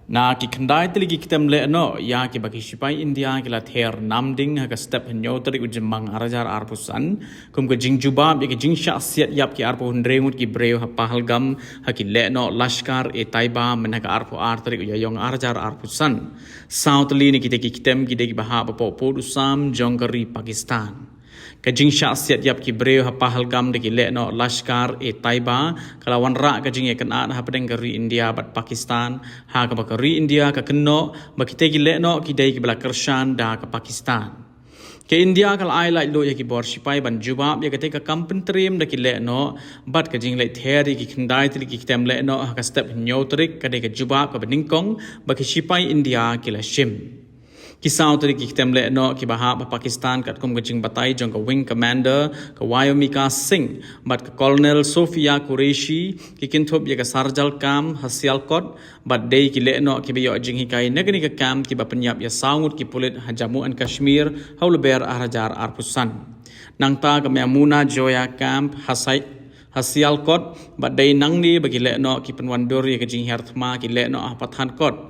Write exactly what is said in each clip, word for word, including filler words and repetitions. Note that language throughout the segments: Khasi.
Na ki khyndai tylli ki ktem lehnoh ïa kiba ki shipai India ki la ther namding ha ka step hynñiew tarik u Jymmang ar hajar arphew san, kum ka jingjubab ïa ka jingshah siat ïap ki arphew hynriew ngut ki briew ha Pahalgam ha ki lehnoh Lashkar-e-Taiba mynha ka arphew ar tarik u Ïaïong ar hajar arphew san. Saw tylli na kita ki ktem ki dei kiba hap hapoh pud u sam jong ka ri Pakistan. Ka jingshah siat ïap ki briew ha Pahalgam da ki lehnoh Lashkar-e-Taiba ka la wanrah ka jingïakynad hapdeng ka ri India bad Pakistan, ha kaba ka ri India ka kynnoh ba kita ki lehnoh ki dei kiba la kyrshan da ka Pakistan. Ka India ka la ai laitluid ïa ki bor shipai ban jubab ïa kata ka kam pyntriem da ki lehnoh, bad ka jingleit ther ïa ki khyndai tylli ki ktem lehnoh ha ka step hynñiew tarik ka dei ka jubab kaba nyngkong ba ki shipai India ki la shim. Ki saw tylli ki ktem lehnoh kiba hap ha Pakistan katkum ka jingbatai jong ka Wing Commander, ka Vayomika Singh, bad ka Colonel Sofia Qureshi, ki kynthup ïa ka Sarjal Camp ha Sialkot, bad dei ki lehnoh kiba ïoh jinghikai na kane ka camp kiba pynïap ïa saw ngut ki pulit ha Jammu and Kashmir ha u Lber ar hajar arphew san. Nangta ka Maimuna Joya Camp ha Sai-, ha Sialkot, bad dei nangne ba ki lehnoh ki pynwandur ïa ka jinghiar thma ki lehnoh ha Pathankot.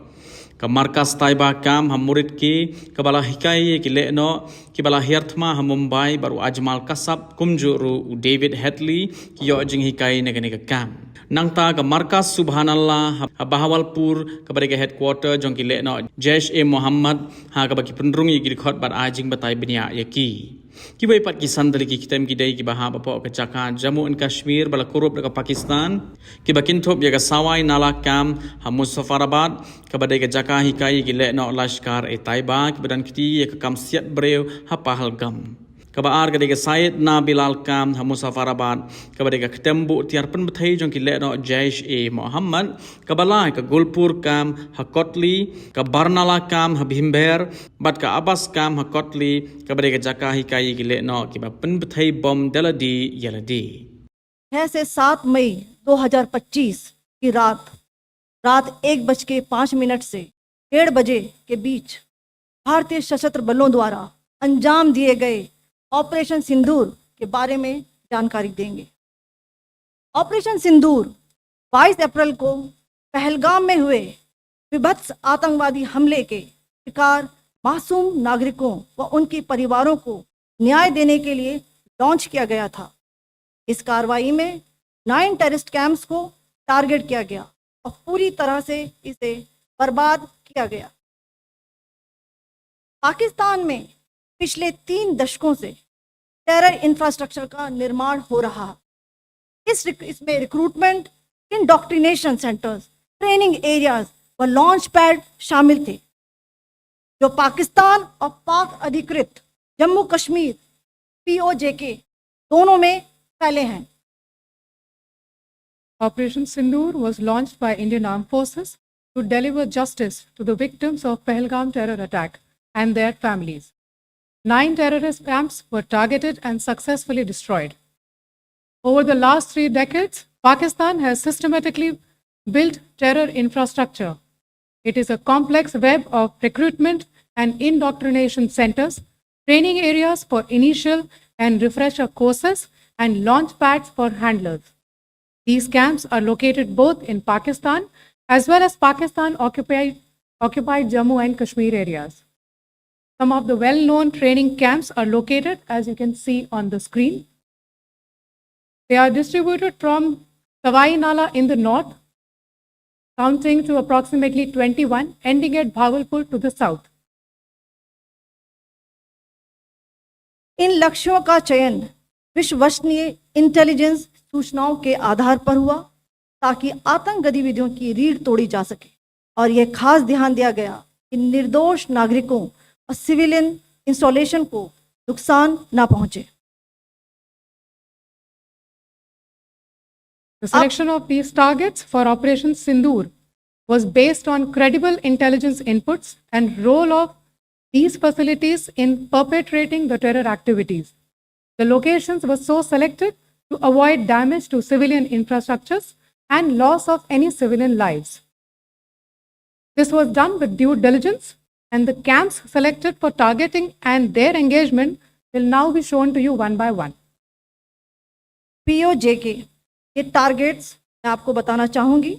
Ka Markaz Taiba Camp ha Muridke, kaba la hikai ïa ki lehnoh kiba la hiar thma ha Mumbai bad u Ajmal Kasab kumjuh ruh u David Headley ki ïoh jinghikai na kane ka camp. Nangta ka Markaz Subhanallah ha, ha Bahawalpur, kaba dei ka headquarter jong ki lehnoh Jaish-e-Mohammed, ha kaba ki pynrung ïa ki dkhot bad ai jingbatai bniah ïa ki. Kiwei pat ki san tylli ki ktem ki dei kiba hap hapoh ka jaka Jammu and Kashmir ba la kurup da ka Pakistan, kiba kynthup ïa ka Sawai Nala Camp ha Muzaffarabad, kaba dei ka jaka hikai ïa ki lehnoh Lashkar-e-Taiba kiba don kti ïa ka kam siat briew ha Pahalgam. Kaba ar ka dei ka Syed Nabi Lal Camp ha Muzaffarabad, kaba dei ka ktem buh tiar pynbthei jong ki lehnoh Jaish-e-Mohammed. Kaba lai ka Gulpur Camp ha Kotli, ka Barnala Camp ha Bhimber, bad ka Abbas Camp ha Kotli, kaba dei ka jaka hikai ïa ki lehnoh kiba pynbthei bom da lade ïa lade. छह से सात मई दो हज़ार पच्चीस की रात, रात एक बज के पाँच मिनट से डेढ़ बजे के बीच भारतीय सशस्त्र बलों द्वारा अंजाम दिए गए ऑपरेशन सिंदूर के बारे में जानकारी देंगे। ऑपरेशन सिंदूर बाईस अप्रैल को पहलगाम में हुए विभत्स आतंकवादी हमले के शिकार मासूम नागरिकों व उनके परिवारों को न्याय देने के लिए लॉन्च किया गया था। इस कार्रवाई में नाइन टेररिस्ट कैंप्स को टारगेट किया गया और पूरी तरह से इसे बर्बाद किया गया। पाकिस्तान में पिछले तीन दशकों से टेरर इंफ्रास्ट्रक्चर का निर्माण हो रहा है। इस रिक-, इसमें रिक्रूटमेंट, इंडोक्ट्रिनेशन सेंटर्स, ट्रेनिंग एरियाज व लॉन्च पैड शामिल थे, जो पाकिस्तान और पाक अधिकृत जम्मू कश्मीर, पीओजेके, दोनों में फैले हैं। Operation Sindoor was launched by Indian Armed Forces to deliver justice to the victims of Pahalgam terror attack and their families. Nine terrorist camps were targeted and successfully destroyed. Over the last three decades, Pakistan has systematically built terror infrastructure. It is a complex web of recruitment and indoctrination centers, training areas for initial and refresher courses, and launch pads for handlers. These camps are located both in Pakistan as well as Pakistan occupied, occupied Jammu and Kashmir areas. Some of the well-known training camps are located, as you can see on the screen. They are distributed from Sawai Nala in the north, counting to approximately twenty-one, ending at Bhavalpur to the south. इन लक्ष्यों का चयन विश्वसनीय इंटेलिजेंस सूचनाओं के आधार पर हुआ, ताकि आतंक गतिविधियों की रीढ़ तोड़ी जा सके और यह खास ध्यान दिया गया कि निर्दोष नागरिकों और सिविलियन इंस्टॉलेशन को नुकसान ना पहुंचे। The selection of these targets for Operation Sindoor was based on credible intelligence inputs and role of these facilities in perpetrating the terror activities. The locations were so selected to avoid damage to civilian infrastructures and loss of any civilian lives. This was done with due diligence, and the camps selected for targeting and their engagement will now be shown to you one by one. पीओजेके के टारगेट्स मैं आपको बताना चाहूंगी।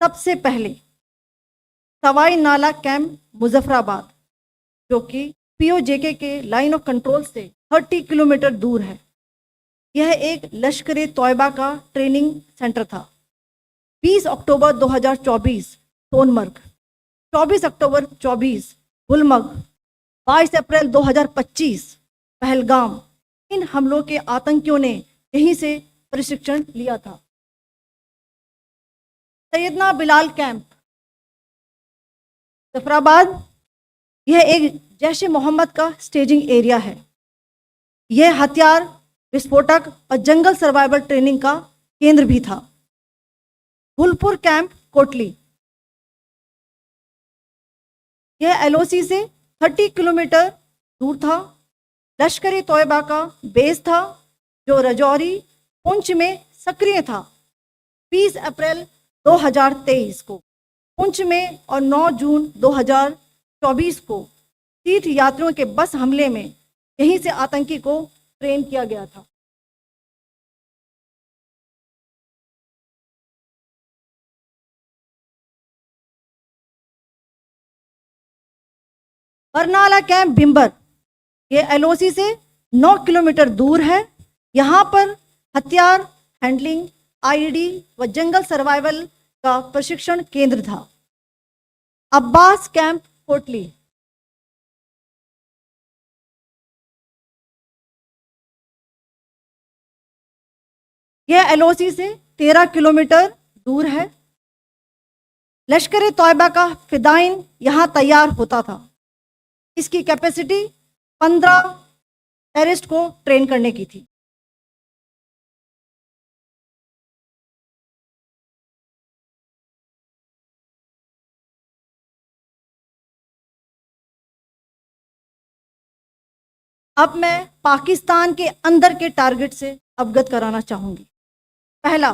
सबसे पहले सवाई नाला कैंप मुजफ्फराबाद, जो कि पीओजेके के लाइन ऑफ कंट्रोल से थर्टी किलोमीटर दूर है। यह एक लश्कर ए तोयबा का ट्रेनिंग सेंटर था। बीस अक्टूबर दो हज़ार चौबीस सोनमर्ग, चौबीस अक्टूबर चौबीस गुलमर्ग, बाईस अप्रैल दो हज़ार पच्चीस पहलगाम, इन हमलों के आतंकियों ने यहीं से प्रशिक्षण लिया था। सैयदना बिलाल कैंप, जफराबाद, यह एक जैश ए मोहम्मद का स्टेजिंग एरिया है। यह हथियार, विस्फोटक और जंगल सर्वाइवल ट्रेनिंग का केंद्र भी था। गुलपुर कैंप कोटली, यह एलओसी से थर्टी किलोमीटर दूर था। लश्कर ए तोयबा का बेस था, जो राजौरी पुंछ में सक्रिय था। बीस अप्रैल दो हज़ार तेईस को पुंछ में और नौ जून दो हज़ार चौबीस को तीर्थ यात्रियों के बस हमले में यहीं से आतंकी को ट्रेन किया गया था। बरनाला कैंप भिंबर, ये एलओसी से नौ किलोमीटर दूर है। यहाँ पर हथियार हैंडलिंग, आईईडी व जंगल सर्वाइवल का प्रशिक्षण केंद्र था। अब्बास कैंप कोटली, यह एलओसी से तेरह किलोमीटर दूर है। लश्कर ए तोयबा का फिदाइन यहाँ तैयार होता था। इसकी कैपेसिटी पन्द्रह टेररिस्ट को ट्रेन करने की थी। अब मैं पाकिस्तान के अंदर के टारगेट से अवगत कराना चाहूंगी। पहला,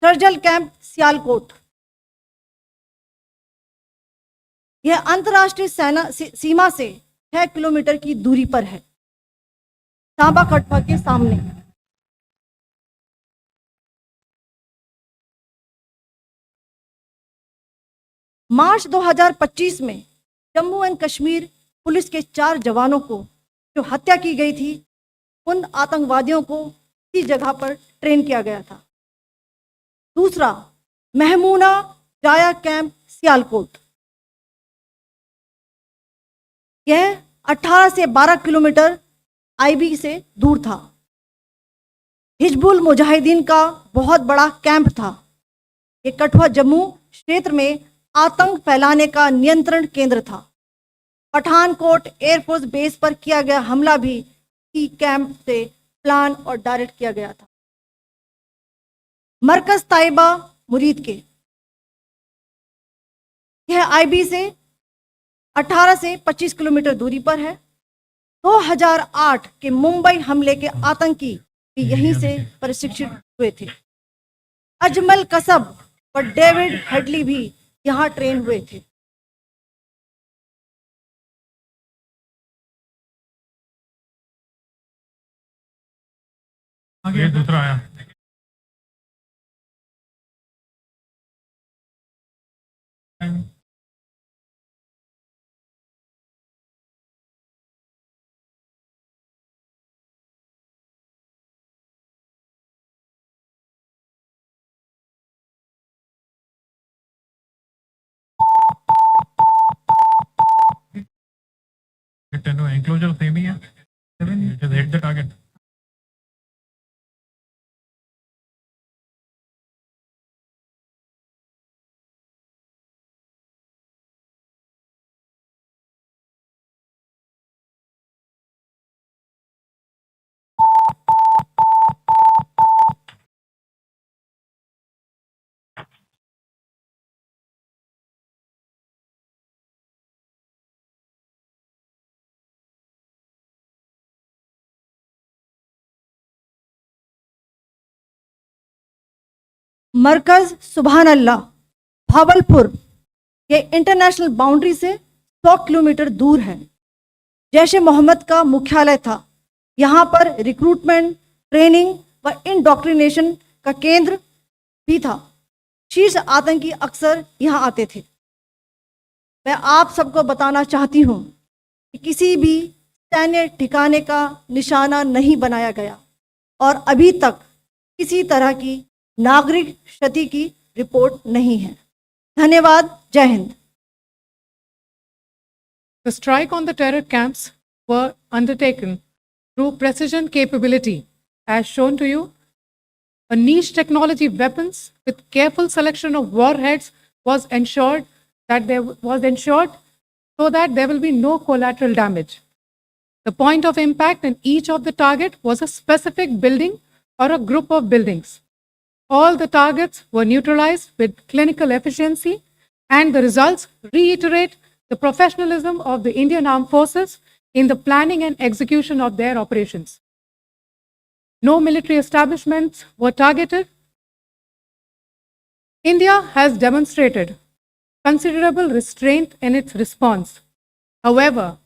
सर्जिकल कैंप सियालकोट। यह अंतर्राष्ट्रीय सेना, सी-, सीमा से छह किलोमीटर की दूरी पर है, सांबा कठवा के सामने। मार्च दो हज़ार पच्चीस में जम्मू एंड कश्मीर पुलिस के चार जवानों को जो हत्या की गई थी, उन आतंकवादियों को इसी जगह पर ट्रेन किया गया था। दूसरा, महमूना जाया कैंप सियालकोट, यह अठारह से बारह किलोमीटर आईबी से दूर था। हिजबुल मुजाहिदीन का बहुत बड़ा कैंप था। ये कठुआ जम्मू क्षेत्र में आतंक फैलाने का नियंत्रण केंद्र था। पठानकोट एयरफोर्स बेस पर किया गया हमला भी इसी कैंप से प्लान और डायरेक्ट किया गया था। मरकज ताइबा मुरीद के, यह आईबी से अठारह से पच्चीस किलोमीटर दूरी पर है। दो हज़ार आठ के मुंबई हमले के आतंकी भी यहीं से प्रशिक्षित हुए थे। अजमल कसब व डेविड हेडली भी यहाँ ट्रेन हुए थे। आगे दूसरा आया। It, no, enclosure same ही है। It has hit the target. मरकज सुभान अल्लाह, भावलपुर, ये इंटरनेशनल बाउंड्री से सौ किलोमीटर दूर है। जैश ए मोहम्मद का मुख्यालय था। यहाँ पर रिक्रूटमेंट, ट्रेनिंग व इंडोक्ट्रिनेशन का केंद्र भी था। शीर्ष आतंकी अक्सर यहाँ आते थे। मैं आप सबको बताना चाहती हूँ कि किसी भी सैन्य ठिकाने का निशाना नहीं बनाया गया और अभी तक किसी तरह की नागरिक क्षति की रिपोर्ट नहीं है। धन्यवाद। जय हिंद। The strike on the terror camps were undertaken through precision capability, as shown to you. A niche technology weapons with careful selection of warheads was ensured that there was ensured so that there will be no collateral damage. The point of impact in each of the target was a specific building or a group of buildings. All the targets were neutralized with clinical efficiency, and the results reiterate the professionalism of the Indian Armed Forces in the planning and execution of their operations. No military establishments were targeted. India has demonstrated considerable restraint in its response. However,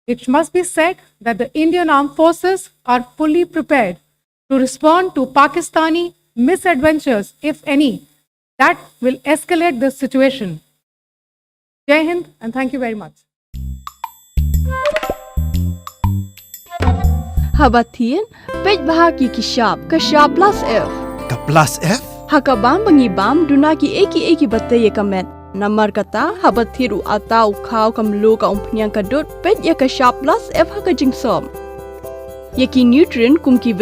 it must be said that the Indian Armed Forces are fully prepared to respond to Pakistani misadventures, if any, that will escalate this situation. Jai Hind and thank you very much. Haba thied, peit bha ki ki shap, ka shap plus F. Ka plus F? Ha ka bam ba ngi bam, duna ki ei ki ei ki ba tei ïa ka met. Namar kata, haba thied u ata, u khaw, ka mluh, ka umphniang, ka dud, peit ïa ka shap plus F ha ka jingsop. Ïa ki nutrient kum ki